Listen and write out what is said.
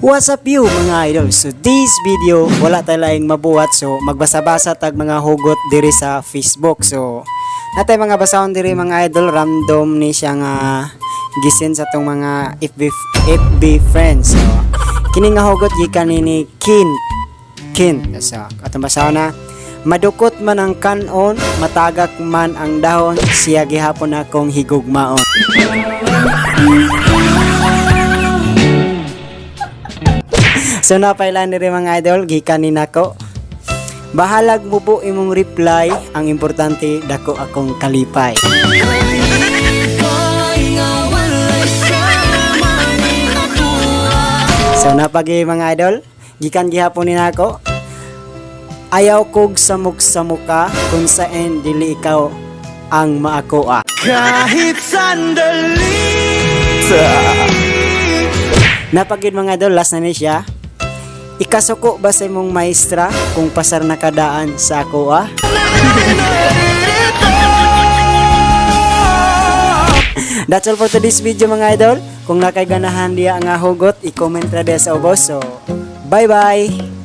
What's up, you mga idol? So this video, wala tay laing mabuhat, so magbasa-basa tag mga hugot diri sa Facebook. So natay mga basahon diri, mga idol, random ni siya nga gisin sa tong mga FB FB friends. So kini nga hugot gikan ni Kin Kin. So atong basahon na: "Madukot man ang kanon, matagak man ang dahon, siya gihapon akong higugmaon." So napailan diri, mga idol, gikan ni nako: "Bahalag mo po imong reply, ang importante dako akong kalipay." So napagi, mga idol, gikan gihapon ni nako: "Ayaw kog samok sa muka kung saan dili ikaw ang maakoa." Kahit sandali. Napagid, mga idol, last na ni siya: "Ikasuko ba sa imong maestra kung pasar na kadaan sa ako ah?" That's all for today's video, mga idol. Kung nakay ganahan diya nga hugot, i-comment ra diya sa ubos. So, bye bye!